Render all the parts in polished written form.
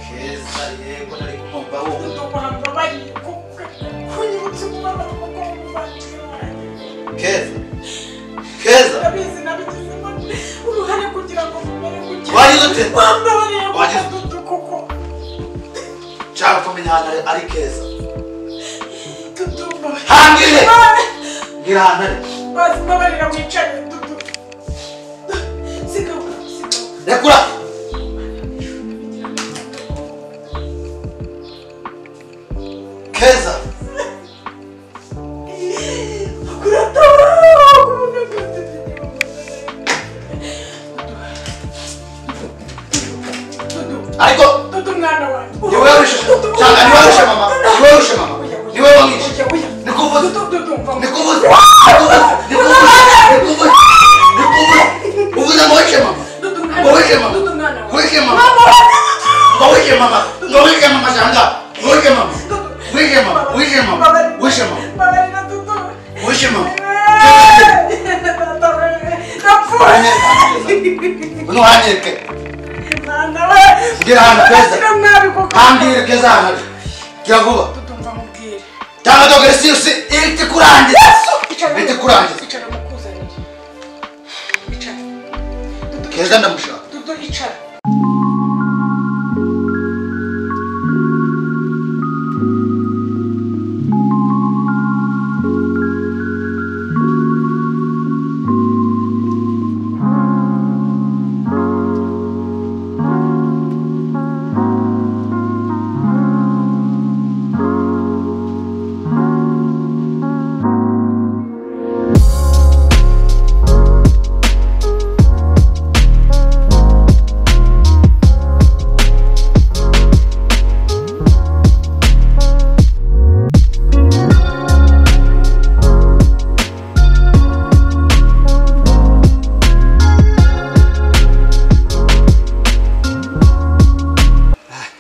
Keza yego nari kumva wowe. Dudu kunyibutsa umubabaro kuko umuvandimwe wanjye. Keza. Keza. Ndabizi nabigizemo uruhare kugira ngo mumere gutya. Wagize ute? Wambabariye Wagize kuko Dudu koko. Nshaka kumenya ahantu ari Keza. Dudu mbabarira. Hangire! Ngira ahantu ari. Basi mbabarira wicare Dudu. Sigaho, sigaho. Rekura! Keza! Ariko Dudu mwana wanjye. ni wowe wishe cyangwa ni wowe wishe mama? Ni wowe wishe mama? Ni wowe wamwishe? Nikuvuze? Dudu mva. Nikuvuze? Nikuvuze? Nikuvuze? Nikuvuze? Uvuze ngo wishe mama? Dudu mwana Ngo wishe mama? Dudu mwana wanjye. Wishe mama? Ngo wishe mama? Ngo wishe mama shanga? Ngo wishe mama? Wishe mama? Wishe mama? Wishe mama? Mbabarira Dudu. Wishe mama? Ndapfuye. Uno hanyereke. Mwana we. Ngira ahantu Keza. Urakira nabi koko. Hambwire Keza ahantu ari. Gira vuba. Dudu mva nkubwire. Cyangwa dogere si usi ihita ikurangiza. Icara. Ihita ikurangiza. Icara mukuzanire. Icara. Dudu Keza ndamushaka. Dudu icara.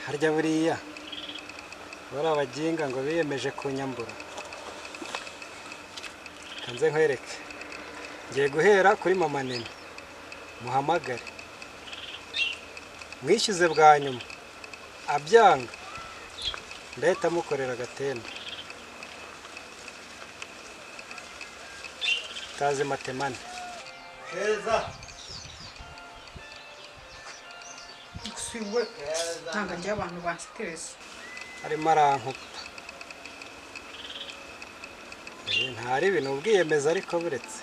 Harya buriya bari abaginga ngo biyemeje kunyambura. Kanze nkwereke. Ngiye guhera kuri mama Nene. Muhamagare. Mwishyuze bwa nyuma. Abyanga. Ndahita mukorera agatende. Tazi matemane. Keza. Siwe. Ntabwo njye abantu bansitereza. Arimo arankupa. Ntari ibintu ubwiyemeza ariko buretse.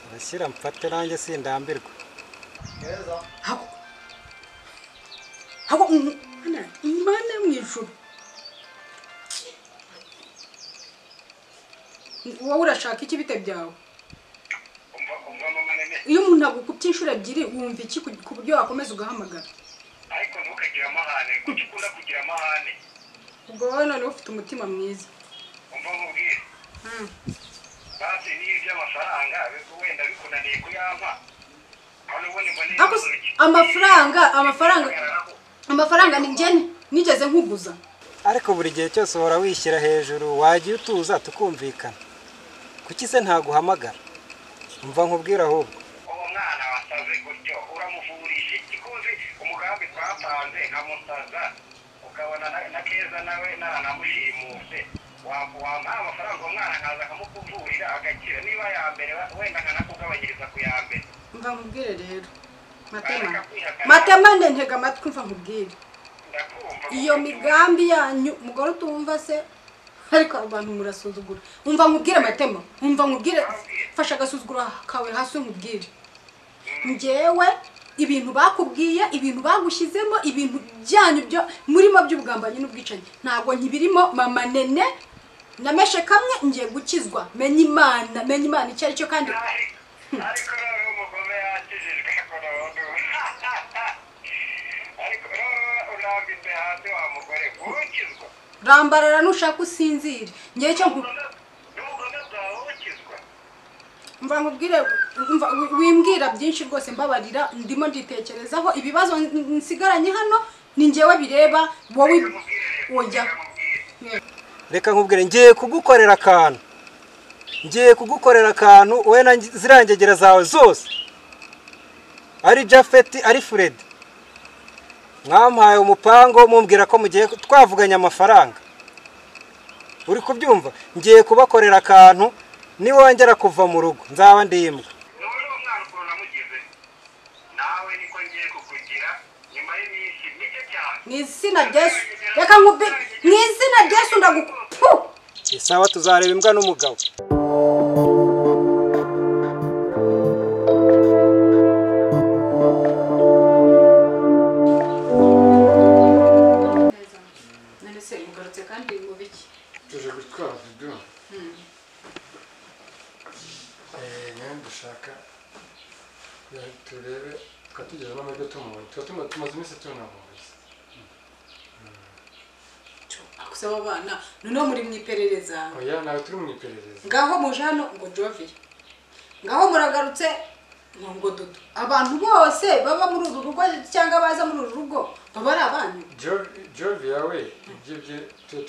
Arashyira mfate nanjye sindambirwa. Keza. Hako. Hako mana Imana mu ijuru. Wowe urashaka iki bite byawe? Umva mama Nene. Iyo umuntu agukubye inshuro ebyiri wumva iki ku buryo wakomeza ugahamagara? Ariko ntukagire amahane, kuki ukunda kugira amahane? Ubwo wowe noneho ufite umutima mwiza. Umva nkubwire. Basi niyo iby'amafaranga wenda bikunaniye kuyampa. Hano ubundi mbona Ako amafaranga ni njye nigeze nkuguza. Ariko buri gihe cyose uhora wishyira hejuru wagiye utuza tukumvikana. Kuki se ntaguhamagara? Umva nkubwira ahubwo. Uwo mwana wasaze gutyo uramuvurisha iki kuzi umugambi twapanze nkamusaza ukabona na Keza nawe nanamushimuse wampa amafaranga uwo mwana nkaza akamukuvurira agakira niba ya mbere wenda nkanakugabanyiriza ku ya mbere. Umva nkubwire rero. Matema. Matema ntega amatwi umva nkubwire. Iyo migambi yanyu mugore utumva se ariko abantu murasuzugura. Umva nkubwire Matema, umva nkubwire fasha agasuzuguro kawe hasi nkubwire. Njyewe ibintu bakubwiye, ibintu bagushyizemo, ibintu byanyu byo murimo by'ubugambanyi n'ubwicanyi ntabwo nkibirimo. Mama Nene nameshe kamwe ngiye gukizwa. Menya Imana, menya Imana icyo ari cyo kandi ariko rero umugome yakijijwe akora ariko rero urambitse hasi wa mugore ukizwa. Rambarara nushaka usinzire. Ngiye cyo n'ubugome bwawe ukizwa. Mva nkubwire, umva wimbwira byinshi rwose mbabarira ndimo nditekerezaho ibibazo nsigaranye hano ni njyewe bireba wowe oya. Reka nkubwire ngiye kugukorera akantu. Ngiye kugukorera akantu wowe na zirangegera zawe zose. Ari Jafeti ari Fred. Mwampaye umupango mumbwira ko mugiye twavuganye amafaranga. Uri kubyumva? Ngiye kubakorera akantu niwongera kuva mu rugo nzaba ndi imbwa. None uwo mwana ukuntu namugize nawe niko ngiye kukugira nyuma y'iminsi mike cyane. Mu izina rya Yesu reka nkubi, mu izina rya Yesu ndaguku. Isawa tuzareba imbwa n'umugabo. None se mugarutse kandi mu biki? Tuje gutwara Dudu. Niyo dushaka turebe tukatugeza n'amahirwe tumubonye. Tuba tumaze iminsi tunamubuze. Akusaba abana noneho muri mu iperereza. Oya ntabwo turi mu iperereza. Ngaho muje hano ngo Jovi, ngaho muragarutse ngo Dudu. Abantu bose baba muri uru rugo cyangwa baza muri uru rugo baba ari abanyu. Jovi yawe ibyo bye tuba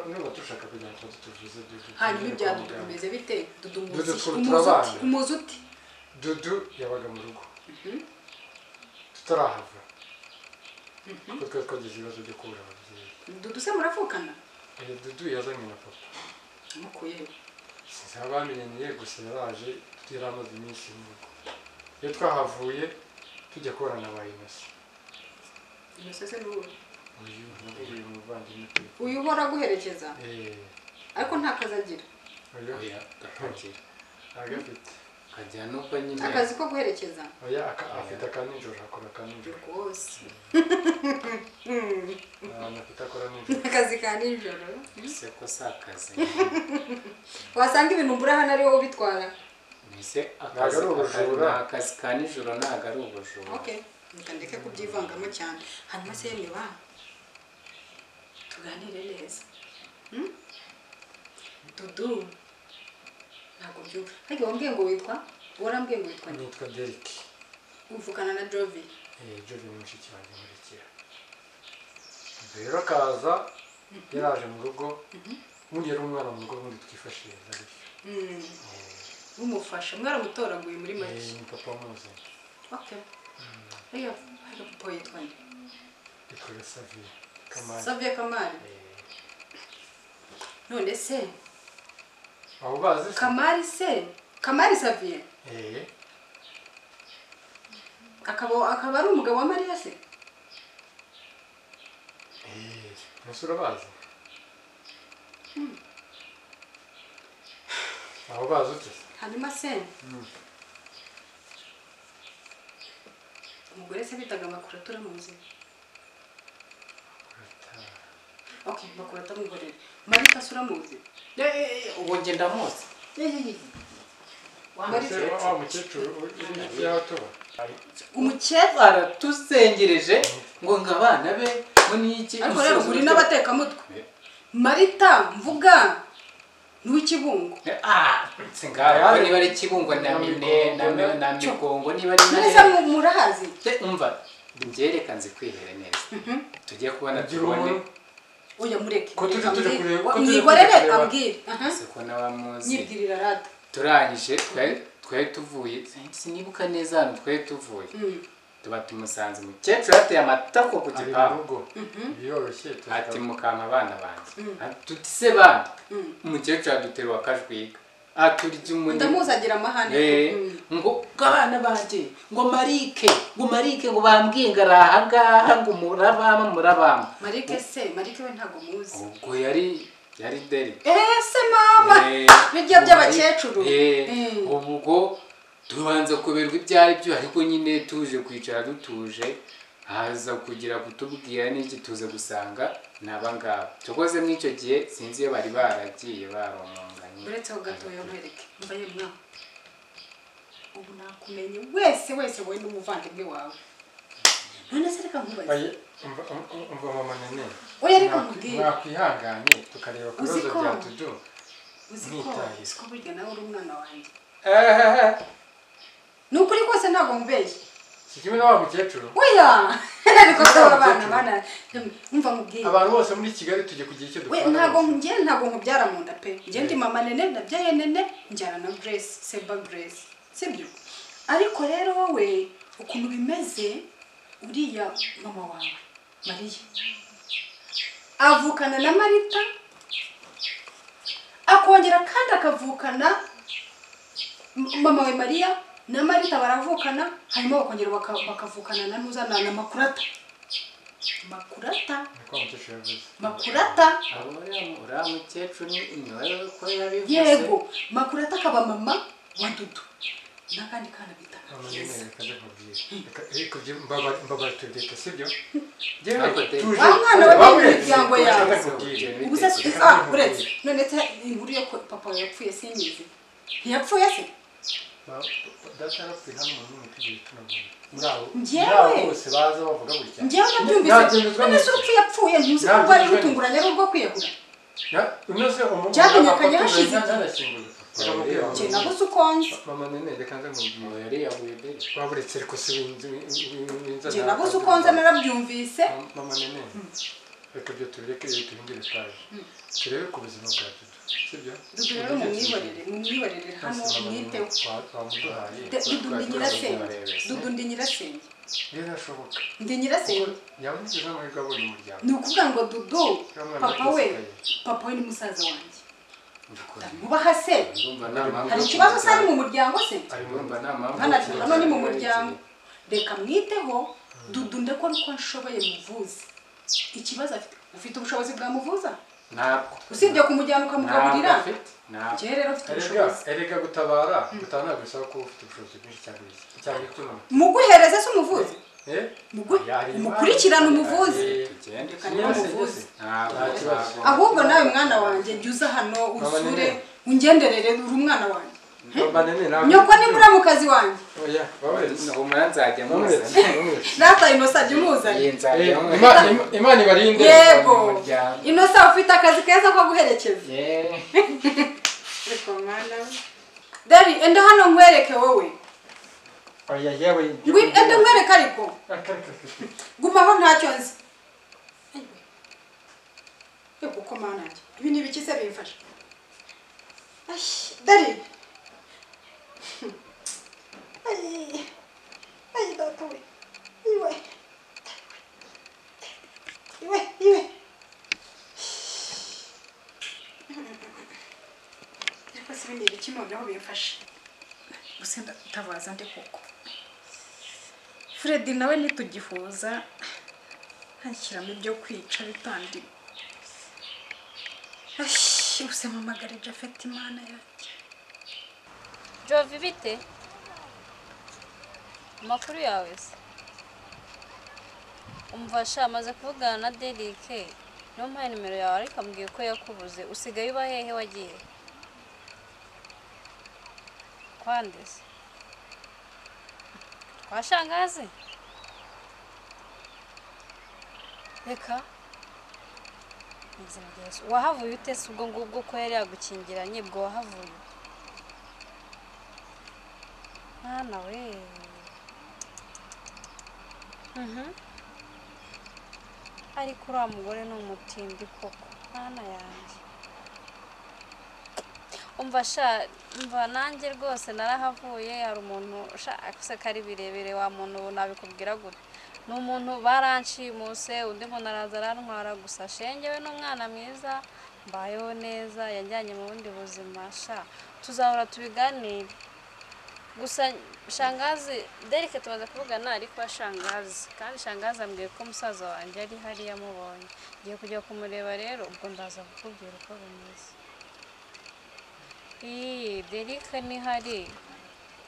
niba dushaka kugira ngo tuvuze Dudu. Hanyuma ibya Dudu bimeze bite? Dudu umuzi uti? Dudu yabaga mu rugo tutarahava kuko twari twagize ibibazo byo kubura ababyeyi. Dudu se muravukana? Dudu yazanywe na papa. Amukuye he? Sinzi aho bamenyaniye gusa yaraje yari amaze iminsi mu rugo. Iyo twahavuye tujya kubana na ba Innocent. Innocent se ni uwuhe? Uyu ni umuvandimwe. Uyu uhora aguherekeza? Ariko nta kazi agira? Oya akagira. Agafite. Akagira nuko nyine. Akazi ko guherekeza? Oya afite aka nijoro, akora aka nijoro. Rwose. Afite akora nijoro. Akazi ka nijoro. Se ko si akazi. Wasanga ibintu mbura hano ari wowe ubitwara. Ese akazi ka nijoro ntabwo ari ubujura. Okay. Reka ndeke kubyivangamo cyane. Hanyuma se yemwe ba tuganire neza. Dudu ntabwo mbyumva. Ariko wambwiye ngo witwa? Warambwiye ngo witwa nde? Nitwa Derek. Uvukana na Jovi? Jovi ni mushiki wanjye nkurikira. Rero akaza yaraje mu rugo, ubundi yari umwana mu rugo ubundi twifashiriza gutyo. Umufasha mwaramutoraguye muri make? Ni papa wamuzanye. Okay. Eyo, papa yitwa nde? Yitwa Xavier Kamari. Xavier Kamari? None se abo bazi se? Kamari se? Kamari Xavier? Akaba ari umugabo wa Mariya se? Ese urabazi? Abo bazi ute? Hanyuma se umugore se bitaga Makura turamuzi? Okay, Makura tamugorere. Marita se uramuzi? Ubu njye ndamuzi. Wa mukecuru uri yaho tuba? Umukecuru aratuzengereje ngo abana be ngo niki. Ariko rero uri n'abatekamutwe. Marita mvuga ni uw'Ikibungo. Singaho niba ari Kibungo na Mine na Migongo niba ari neza murahazi. Umva njye nzi kwihere neza. Tugiye kubona tubone. Oya mureke. Ko tuje kureba mwigorere ambwire. Siko nabamuzi. Nyibwirira rata. Turangije twari tuvuye sinibuka neza hano twari tuvuye. Tuba tumusanze umukecuru ateye amatako ku gipangu. Biroroshye ati mukampa abana banjye. Tuti se bana. Umukecuru aduterwa akajwiga. Aturya umunyu. Ndamuzagira amahane. Ngo abana banjye ngo Marike ngo bambwiye ngo araha ngaha ngo murabama. Marike se Marike we ntago muzi. Ubwo yari Deri. Ese mama bijya by'abakecuru. Ubwo tubanza kuberwa ibyo ari byo ariko nyine tuje kwicara dutuje haza kugira kutubwira n'iki tuze gusanga naba ngaba. Tukoze muri icyo gihe sinzi iyo bari baragiye baromonganye. Uretse ho gatoya nkwereke mbaye mwa. Ubu nakumenye wese wese wowe n'umuvandimwe wawe. None se reka nkubaze. Umva mama nene. Oya reka nkubwire. Mwakwihanganye tukareba ku bibazo bya Dudu. Uzi ko burya nawe uri umwana wanjye. Ni ukuri kose ntabwo nkubeshye. Si kimwe na wa mukecuru? Oya! Ariko abana bana umva nkubwire. Abantu bose muri Kigali tujye kugira icyo dukora. We ntabwo ngiye ntabwo nkubyara mu nda pe. Ngiye ndi mama nene nabyaye nene njyana na Grace, Seba Grace. Sibyo? Ariko rero wowe ukuntu bimeze Uriya mama wawe Mariya avukana na Marita, akongera kandi akavukana mama we Mariya na Marita baravukana, hanyuma bakongera bakavukana na Nuza na Makurata. Makurata Makurata uriya mukecuru ni ko yabivuze. Yego, Makurata akaba mama wa Dudu n'akandi kana bita wa mwana we n'imiryango yawe. Ubu se uretse none se inkuru yo papa yapfuye sinyizi, ntiyapfuye se? Njyewe nabyumvise, none se urupfu yapfuye ntuzi ko rwari rutunguranye ari urwo kwiyahura? Byamenyekanye hashize igihe. Njye nabuze uko nzi. Njye nabuze uko nzi narabyumvise. Mama Nene, reka ibyo tubireke tuhindure paje, turebe ku buzima bwa Dudu, sibyo? Dudu rero mumwihorere hano mwiteho. Dudu ndi nyirasenge, Dudu ndi nyirasenge. Birashoboka. Ndi nyirasenge. Yaba nigeze amahirwe abonye umuryango. Ni ukuvuga ngo Dudu papa we ni musaza wanjye. Mubaha se? Hari ikibazo se ari mu muryango se? Hano ni mu muryango. Reka mwiteho Dudu, ndakora uko nshoboye muvuze. Ikibazo afite, ufite ubushobozi bwamuvuza? Ntabwo. Usibye kumujyana ukamugaburira? Njye rero mfite ubushobozi. Erega gutabara, gutabara ntabwo bisaba kuba ufite ubushobozi bwinshi cyangwa iki. Muguhereze se umuvuzi? Umukurikirane umuvuzi. Ahubwo nawe mwana wanjye jya uza hano usure ungenderere, uri umwana wanjye. Nyoko ni muramukazi wanjye. Data Inosa jya umuzane. Imana ibarinde. Yego. Inosa ufite akazi keza ko guherekeza. Deri, enda hano nkwereke wowe. Enda nkwereke ariko. Gumaho ntacyo nzi. Yego ko mana yanjye. Ibi ni ibiki se bimfasha? Deri. Ay, data we. Iwe. Iwe, iwe. Ariko se ibi ni ibiki noneho bimfasha? Gusa ndatabaza nde koko? Fred nawe nitugihuza anshyiramo ibyo kwica bitandi. Ubuse mpamagare Japhet Imana yanjye. Jovi bite? Amakuru yawe se? Umva sha, amaze kuvugana na Derek, niyo mpaye nimero yawe ariko ambwiye ko yakubuze. Usigaye uba hehe wagiye? Kwande se? Kwa shangazi? Reka wahavuye ute se ubwo ngubwo ko yari yagukingiranye, ubwo wahavuye? Mwana we. Ariko uriya mugore ni umutindi koko, mwana yanjye. Umva sha, umva nanjye rwose narahavuye. Hari umuntu sha ko ari birebire, wa muntu ubu nabikubwira gute? Ni umuntu baranshimuse, undi muntu araza arantwara. Gusa shenge we n'umwana mwiza, mbayeho neza, yajyanye mu bundi buzima sha. Tuzahora tubiganire. Gusa shangazi Derek tumaze kuvugana ariko shangazi, kandi shangazi ambwiye ko musaza wanjye ari hariya amubonye. Ngiye kujya kumureba rero, ubwo ndaza kukubwira uko bimeze. Derek ni hari,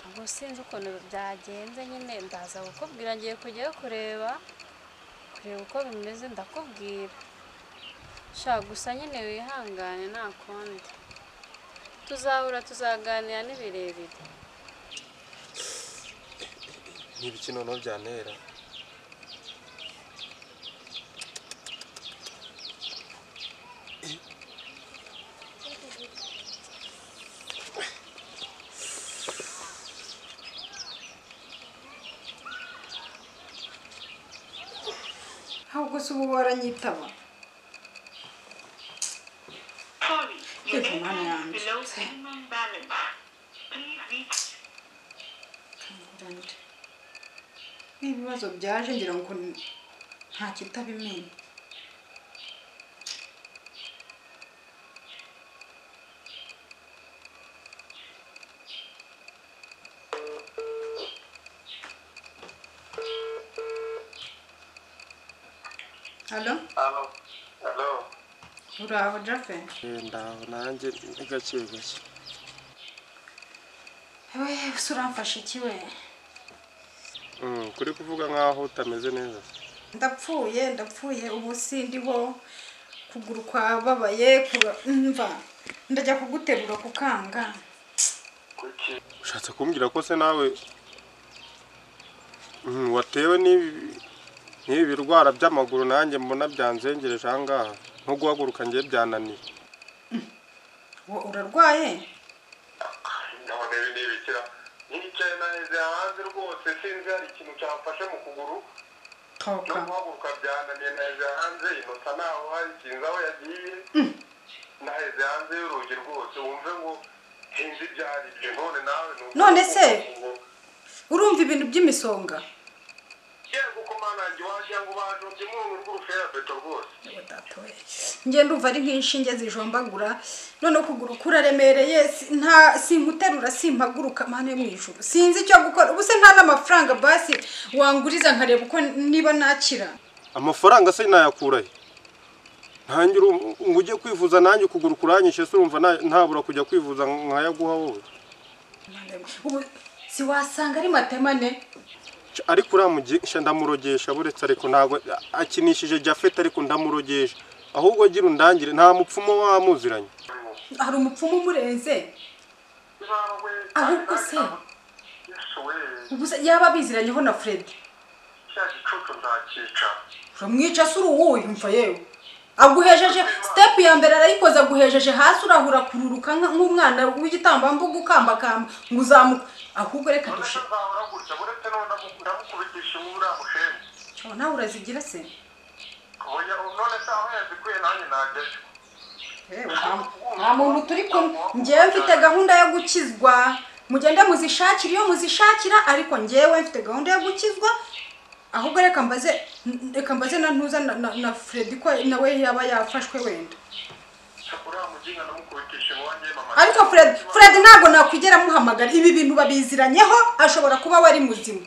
ubwo sinzi ukuntu byagenze nyine, ndaza kukubwira. Ngiye kujyayo kureba uko bimeze, ndakubwira. Sha gusa nyine wihangane nta kundi, tuzahura tuzaganira ni birebire. N'ibiki noneho byantera? Ahubwo se ubu waranyitaba? Yego mwana yanjye. N'ibibazo byaje ngira ngo nta kitabimenya. Halo? Halo. Halo. Uraho Jaffe? Ndaho nanjye ni gake gake. We uramfashe iki we? Kuri kuvuga nkaho utameze neza. Ndapfuye ubu sindiho, kuguru kwababaye, mva ndajya kuguterura kukanga. Ushatse kumbwira ko se nawe watewe n'ibi birwara by'amaguru nanjye mbona byanzengereje aha ngaha, nko guhaguruka ngiye byananiye. Urarwaye? None ibi ni ibikira. Nicaye naheze hanze rwose sinzi hari ikintu cyamfashe mu kuguru. Toka. No guhaguruka byananiye naheze hanze, inota naho hari sinzi aho yagiye. Naheze hanze y'urugi rwose wumve ngo sinzi ibyo ari byo none nawe. None se urumva ibintu by'imisonga? Yego ko mana yanjye wagira ngo bajombye mu rw'urufera beto rwose. Nge ndumva ari nk'inshinge zijombagura, none ukuguru kuraremereye, nta sinkuterura simpaguruka mana yo mu ijuru. Sinzi icyo gukora. Ubu se nta n'amafaranga basi wanguriza nkareba uko niba nakira. Amafaranga se nayakurahe? Ntangira ngo ujye kwivuza nanjye ukuguru kuranyishe se urumva ntabura kujya kwivuza nkayaguha wowe. Ubu si wasanga ari matemane? Ariko uramugisha ndamurogesha buretse, ariko ntago akinishije Jafet, ariko ndamurogesha. Ahubwo gira undangire nta mupfumo wamuziranye. Hari umupfumo umurenze? Ahubwo se ubu se yaba biziranyeho na Fred? Cya gicucu nzakica. Uramwica se uruwuyu mva yewe. Aguhejeje step ya mbere arayikoza, aguhejeje hasi urahura kururuka nk'umwana w'igitambambuga ukambakamba ngo uzamuka. Ahubwo reka dushe. Cyo nawe urazigira se? Nta muntu turi kumwe. Njyewe mfite gahunda yo gukizwa. Mugende muzishakira iyo muzishakira, ariko njyewe mfite gahunda yo gukizwa. Ahubwo reka mbaze na ntuza na Fred ko nawe yaba yafashwe wenda. Ariko Fred ntabwo nakwigera muhamagara, ibi bintu babiziranyeho, ashobora kuba wari muzima.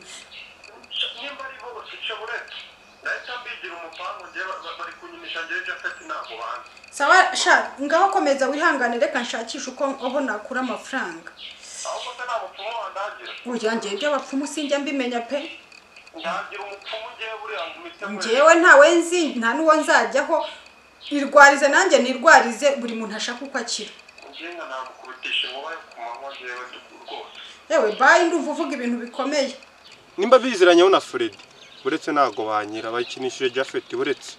Sawa sha, ngaho komeza wihangane, reka nshakisha uko aho nakura amafaranga. Oya njye iby'abapfumu sinjya mbimenya pe. Njyewe ntawe nzi, nta n'uwo nzajyaho. Irwarize nanjye nirwarize, buri muntu ashaka uko akira. Yewe bayi ndumva uvuga ibintu bikomeye. Nimba biziranyeho na Fred, buretse ntago banyira bayikinishije Jafet buretse.